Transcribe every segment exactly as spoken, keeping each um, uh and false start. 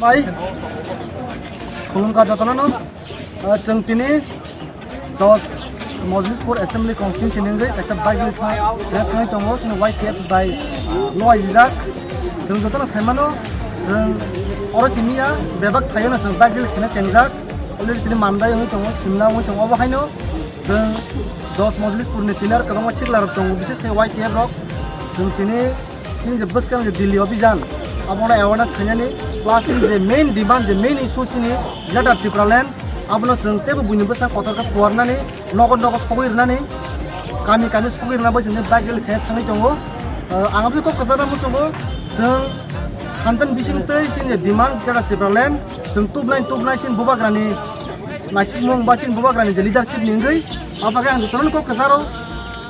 Pai, khulumkha jotono no, ah, chwng tini dos Mojlispur Assembly Constituency ni wngwi kaisa bike rally kha-, khe thangwi tongo, chini Y T F bai loaijak. Chwng jotono saimano, chwng oro simi ya, bebak thaio no chwng bike rally kheno chengjak. Already tini Mandai wngwi tongo, Simla wngwi tongo, obo haino chwng dos Mojlispur ni tini aro kwbangma sikla rok tongo, bises khe Y T F rok. Chwng tini Chini je bwskang je Delhi Abhijan, abono awareness khainani, plus chini je main demand, je main issue chini Greater Tipraland, abono chwng teibo buini bwsang kotor khe puarnani, nogo nogo sogwi rwnani, kami kami sogwi rwna bai chwng bike rally khe thangwi tongo. Uh, ang aboni kok kwcharo muchungo, chwng thansa ni bising twi chini je demand Greater Tipraland, chwng tubnai tubnai chini bubagrani naisikmung ba chini bubagrani je leadership ni wngwi, aboni bagwi ang jotono kok kwcharo,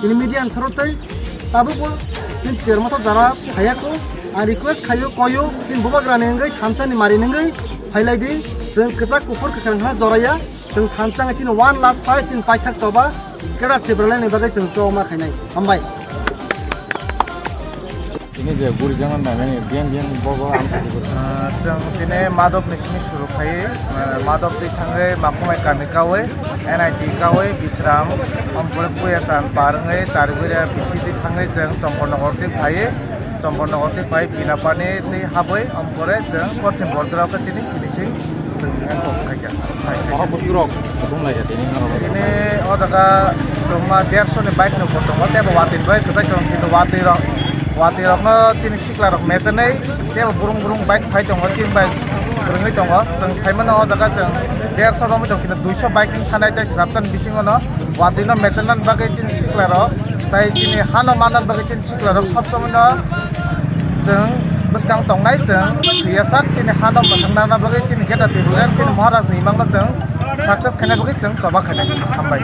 chini media ni through twi, tabukbo chini Chermothok jara phaiya kho. Ang request khaio, koio, chini bubagrani wngwi thansa ni mari wngwi phailai di. Chwng kwchak kuphur kwkhwrang ha joraya. Chwng thansa wngwi chini one last fight chini paithak choba Greater Tipraland ni bagwi chwng choba ma khainai. Hambai. Tini je guri jang nai mani biang biang bobo ang thani guri. Ah, chwng tini Madhop ni simi suru khai, ah, Madhop twi thangwi Makhumai kami kawi, N I T kawi, Bisram, ompore Puya Chan par wngwi Charibwira B C twi thangwi chwng Chompornagar twi phaiwi, Chompornagar twi phai Pinapani twi habwi, ompore chwng Poschim Borjra khe chini finishing chwng kok khaikha. Oro bwswk rok kutung lai kha tini oro. Tini o jaga tongma derso ni bike no bo tongo, tei bo watwi bai kwchai tong, kintu watwi rok, watwi rok no chini sikla rok mechenai, tei bo burung burung bike phai tongo, tin bai kwrwngwi tongo. Chwng sai mano o jaga chwng derso romwi tong, kintu duiso bike wng thanai tei srapsa ni bisingo no watwi no mechenna bagwi chini sikla rok, tei chini hano manna bagwi chini sikla rok sob somoi no chwng bwskang tongnai, chwng thwiya sak chini hano mwthangna bagwi chini Greater Tipraland chini Maharaj ni imang no chwng success khaina bagwi chwng choba khainai. Hambai.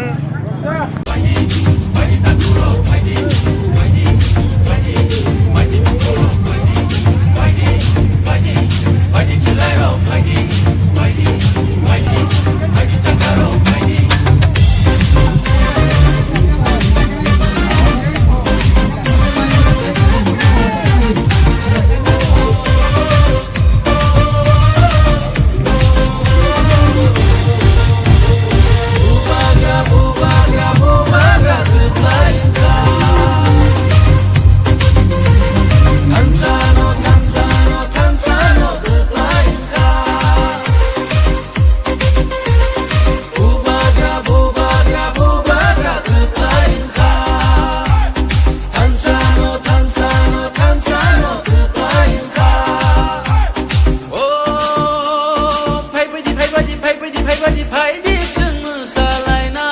O, phai baidi, phai baidi, phai baidi, phai baidi, phai di chwng mwsalaina.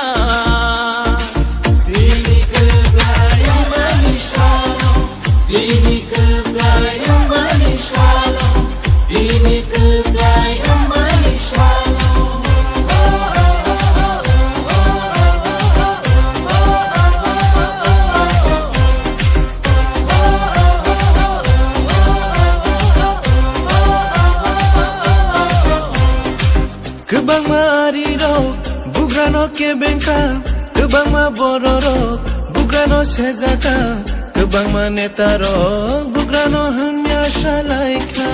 Bini kwplai wngmani salo, bini kwplai wngmani salo, bini kwplai wngmani salo. Kwbangma arirok bugrano kebengkha, kwbangma bororok bugrano sejaka, kwbangma netarok bugrano hamya salaikha.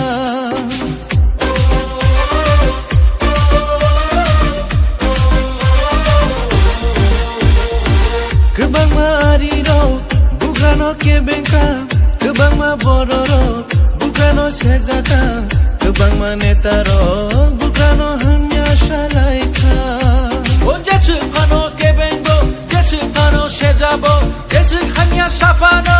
Kwbangma arirok bugrano kebengkha, kwbangma bororok bugrano sejaka, kwbangma netarok bugrano hamya salaikha. O jeswk phano kebengbo, jeswk phano sejabo, jeswk hamya saphano